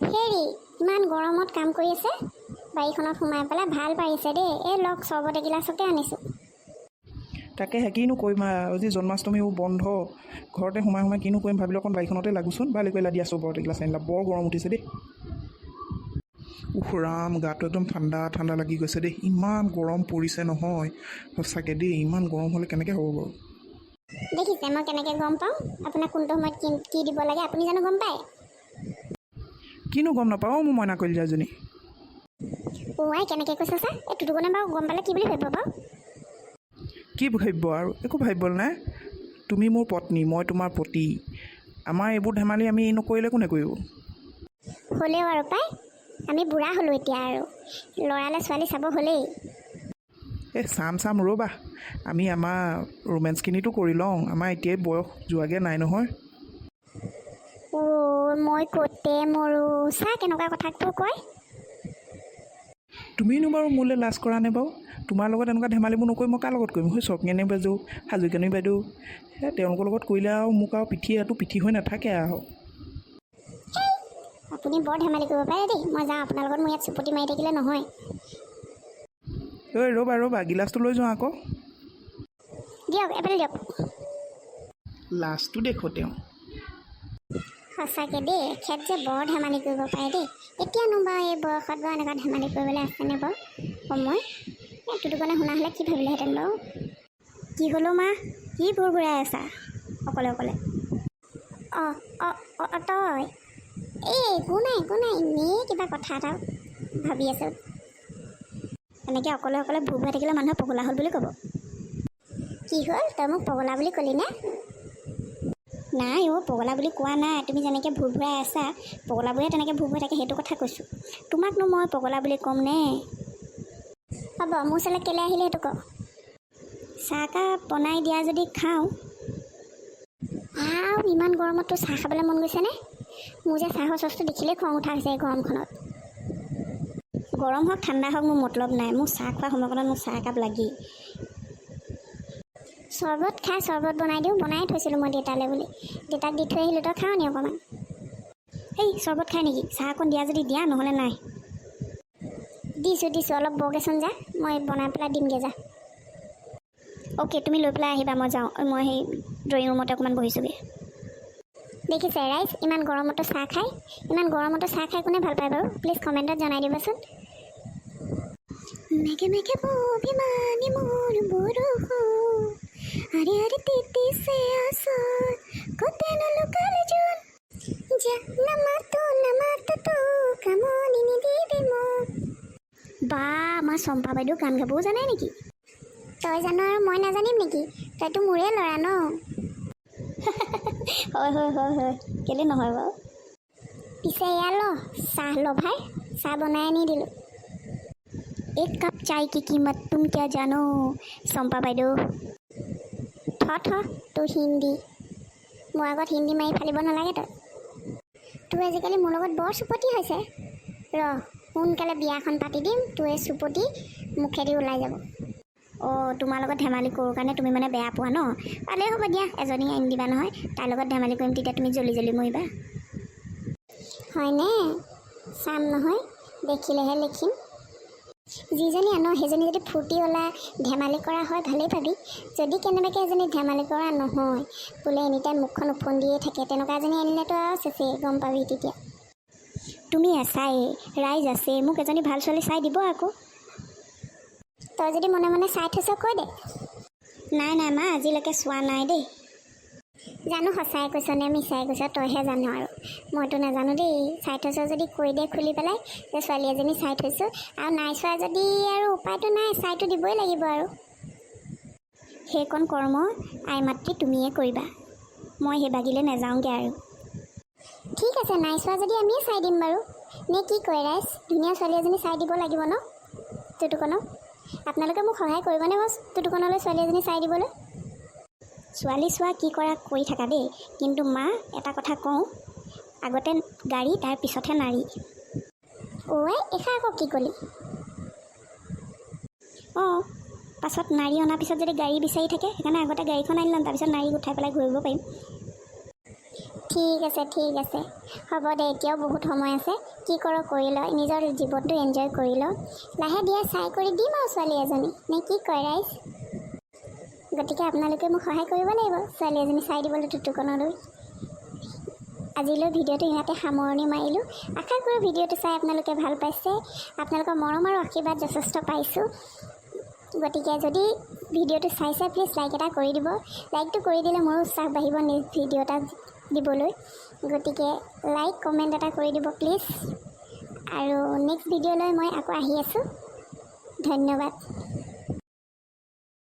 হেৰি, ইমান গৰমত কাম কৰি আছে বাৰীখনত সোমাই পেলাই। ভাল পাৰিছে দেই। এই লওক, চৰ্বত এগিলাচকে আনিছোঁ। তাকেহে, কিনো কৰিম আৰু? আজি জন্মাষ্টমীও বন্ধ, ঘৰতে সোমাই সোমাই কিনো কৰিম ভাবিলোঁ, অকণ বাৰীখনতে লাগোচোন। ভালে কৰিলা দিয়া, চৰ্বত এগিলাচ আনিলা। বৰ গৰম উঠিছে দেই। উফ ৰাম, গাটো একদম ঠাণ্ডা ঠাণ্ডা লাগি গৈছে দেই। ইমান গৰম পৰিছে নহয়, সঁচাকৈ দেই। ইমান গৰম হ'লে কেনেকৈ হ'ব বাৰু? দেখিছে, মই কেনেকৈ গম পাওঁ আপোনাক কোনটো সময়ত কি কি দিব লাগে। আপুনি জানো গম পায়? কিনো গম নাপাওঁ মোৰ মইনা কলিজাজনী? অ' আই, কেনেকৈ কৈছা চা। এই টুটুকনে বাৰু গম পালে কি বুলি ভাবিব বাৰু? কি ভাবিব আৰু? একো ভাবিবলৈ নাই। তুমি মোৰ পত্নী, মই তোমাৰ পতি। আমাৰ এইবোৰ ধেমালি আমি নকৰিলে কোনে কৰিব? হ'লেও আৰু পাই, আমি বুঢ়া হ'লোঁ এতিয়া আৰু ল'ৰালে ছোৱালী চাব হ'লেই। এই চাম চাম, ৰ'বা। আমি আমাৰ ৰোমেঞ্চখিনিতো কৰি লওঁ। আমাৰ এতিয়াই বয়স যোৱাগৈ নাই নহয়। অ' মই ক'তে মৰোঁ, চা কেনেকুৱা কথাবোৰ কয়। তুমিনো বাৰু মোলৈ লাজ কৰা নে বাৰু? তোমাৰ লগত এনেকুৱা ধেমালিবোৰ নকৰি মই কাৰ লগত কৰিম? সেই চকঙেনী বাইদেউ, হাজৰিকানী বাইদেউ, সেই তেওঁলোকৰ লগত কৰিলে আৰু মোক আৰু পিঠি এইটো পিঠি হৈ নাথাকে আৰু। আপুনি বৰ ধেমালি কৰিব পাৰে দেই। মই যাওঁ, আপোনাৰ লগত মোৰ ইয়াত চুপতি মাৰি থাকিলে নহয়। ঐ ৰ'বা ৰ'বা, গিলাচটো লৈ যোৱা আকৌ। দিয়ক, এফালে দিয়ক। লাজটো দেখো তেওঁ। সঁচাকৈ দেই, এখেত যে বৰ ধেমালি কৰিব পাৰে দেই। এতিয়ানো বাৰু এই বয়সত বাৰু এনেকুৱা ধেমালি কৰিবলৈ আছেনে বাৰু সময়? এই টুটুকনে শুনা হ'লে কি ভাবিলেহেঁতেন বাৰু? কি হ'লো মা? কি ভোৰ ভোৰাই আছা অকলে অকলে? অঁ অঁ অঁ তই? এই একো নাই, একো নাই, এনেই কিবা কথা এটা ভাবি আছোঁ। এনেকৈ অকলে অকলে ভোৰ ভোৰাই থাকিলে মানুহে পগলা হ'ল বুলি ক'ব। কি হ'ল, তই মোক পগলা বুলি ক'লি নে? নাই অ', পগলা বুলি কোৱা নাই। তুমি যেনেকৈ ভোৰ ভোৰাই আছা, পগলাবোৰে তেনেকৈ ভোৰ ভোৰাই থাকে, সেইটো কথা কৈছোঁ। তোমাকনো মই পগলা বুলি ক'মনে? হ'ব, মোৰ ওচৰলৈ কেলৈ আহিলে সেইটো ক। চাহকাপ বনাই দিয়া যদি খাওঁ। আও, ইমান গৰমততো চাহ খাবলৈ মন গৈছেনে? মোৰ যে চাহৰ চচটো দেখিলেই খং উঠা হৈছে এই গৰমখনত। গৰম হওক, ঠাণ্ডা হওক, মোৰ মতলব নাই। মোক চাহ খোৱা সময়কণত মোক চাহ একাপ লাগেই। চৰ্বত খাই, চৰ্বত বনাই দিওঁ। বনাই থৈছিলোঁ মই দেউতালৈ বুলি, দেউতাক দি থৈ আহিলোঁ। তই খাওঁ নি অকণমান? এই চৰ্বত খাই নেকি? চাহ অকণ দিয়া যদি দিয়া, নহ'লে নাই। দিছোঁ দিছোঁ, অলপ বহগেচোন, যা, মই বনাই পেলাই দিমগৈ, যা। অ'কে, তুমি লৈ পেলাই আহিবা, মই যাওঁ। মই সেই ড্ৰয়িং ৰুমতে অকণমান বহিছোঁগৈ। দেখিছে ৰাইজ, ইমান গৰমতো চাহ খায়। ইমান গৰমতো চাহ খাই কোনে ভাল পায় বাৰু? প্লিজ কমেণ্টত জনাই দিবচোন। মেঘে মেঘে অভিমানী মোৰ বৰষুণ, আৰে আৰে তিতিছে আচল, ক'তেনো লুকালে জোন? যা, নামাতো নামাতো তোক, আমনি নিদিবি মোক। বা, আমাৰ চম্পা বাইদেউ গান গাবও জানে নেকি? তই জান আৰু মই নাজানিম নেকি? তইতো মোৰে ল'ৰা ন? হয় হয় হয় হয়, কেলৈ নহয় বাৰু? পিছে এয়া ল, চাহ ল ভাই, চাহ বনাই আনি দিলোঁ। एक कप चाय की कीमत तुम क्या जानो, চম্পা বাইদেউ। থ থ, তোৰ হিন্দী। মোৰ আগত হিন্দী মাৰি ফালিব নালাগে তই। তোৰ আজিকালি মোৰ লগত বৰ চুপতি হৈছে। ৰ, সোনকালে বিয়াখন পাতি দিম, তোৰ এই চুপতি মুখেদি ওলাই যাব। অঁ, তোমাৰ লগত ধেমালি কৰোঁ কাৰণে তুমি মানে বেয়া পোৱা ন? ভালেই হ'ব দিয়া, এজনী আনি দিবা নহয়, তাইৰ লগত ধেমালি কৰিম, তেতিয়া তুমি জ্বলি জ্বলি মৰিবা। হয়নে? চাম নহয়, দেখিলেহে লিখিম। যিজনী আন, সেইজনী যদি ফূৰ্তিৱলা, ধেমালি কৰা হয়, ভালেই পাবি। যদি কেনেবাকৈ এজনী ধেমালি কৰা নহয়, বোলে এনি টাইম মুখখন ওফন্দিয়ে থাকে, তেনেকুৱা এজনী আনিলেতো আৰু চেচেই, গম পাবি তেতিয়া। তুমি আছাই, ৰাইজ আছে, মোক এজনী ভাল ছোৱালী চাই দিব আকৌ। তই যদি মনে মনে চাই থৈছ, কৈ দে। নাই নাই মা, আজিলৈকে চোৱা নাই দেই। জানো সঁচাই কৈছ নে মিছাই কৈছ, তইহে জান আৰু, মইতো নাজানো দেই। চাই থৈছ যদি কৈ দে খুলি পেলাই যে ছোৱালী এজনী চাই থৈছোঁ। আৰু নাই চোৱা যদি আৰু উপায়টো নাই, চাইতো দিবই লাগিব আৰু। সেইকণ কৰ্ম আই মাতৃ তুমিয়ে কৰিবা, মই সেই ভাগিলে নাযাওঁগৈ আৰু। ঠিক আছে, নাই চোৱা যদি আমিয়ে চাই দিম বাৰু, নে কি কয় ৰাইজ? ধুনীয়া ছোৱালী এজনী চাই দিব লাগিব ন টুটুকনক? আপোনালোকে মোক সহায় কৰিবনে বাৰু টুটুকনলৈ ছোৱালী এজনী চাই দিবলৈ? ছোৱালী চোৱা কি কৰা কৰি থাকা দেই, কিন্তু মা, এটা কথা কওঁ, আগতে গাড়ী, তাৰ পিছতহে নাৰী। ঐ, এষাৰ আকৌ কি ক'লি? অঁ, পাছত নাৰী অনাৰ পিছত যদি গাড়ী বিচাৰি থাকে, সেইকাৰণে আগতে গাড়ীখন আনি ল'ম, তাৰপিছত নাৰীক উঠাই পেলাই ঘূৰিব পাৰিম। ঠিক আছে, ঠিক আছে, হ'ব দে। এতিয়াও বহুত সময় আছে। কি কৰ কৰি ল, নিজৰ জীৱনটো এনজয় কৰি ল। লাহে ধীৰে চাই কৰি দিম আৰু ছোৱালী এজনী, নে কি কয় ৰাইজ? গতিকে আপোনালোকে মোক সহায় কৰিব লাগিব ছোৱালী এজনী চাই দিবলৈ টুটুকণলৈ। আজিলৈ ভিডিঅ'টো ইয়াতে সামৰণি মাৰিলোঁ। আশা কৰোঁ ভিডিঅ'টো চাই আপোনালোকে ভাল পাইছে। আপোনালোকৰ মৰম আৰু আশীৰ্বাদ যথেষ্ট পাইছোঁ। গতিকে যদি ভিডিঅ'টো চাইছে, প্লিজ লাইক এটা কৰি দিব। লাইকটো কৰি দিলে মোৰো উৎসাহ বাঢ়িব নেক্সট ভিডিঅ' এটা দিবলৈ। গতিকে লাইক, কমেণ্ট এটা কৰি দিব প্লিজ। আৰু নেক্সট ভিডিঅ'লৈ মই আকৌ আহি আছোঁ। ধন্যবাদ।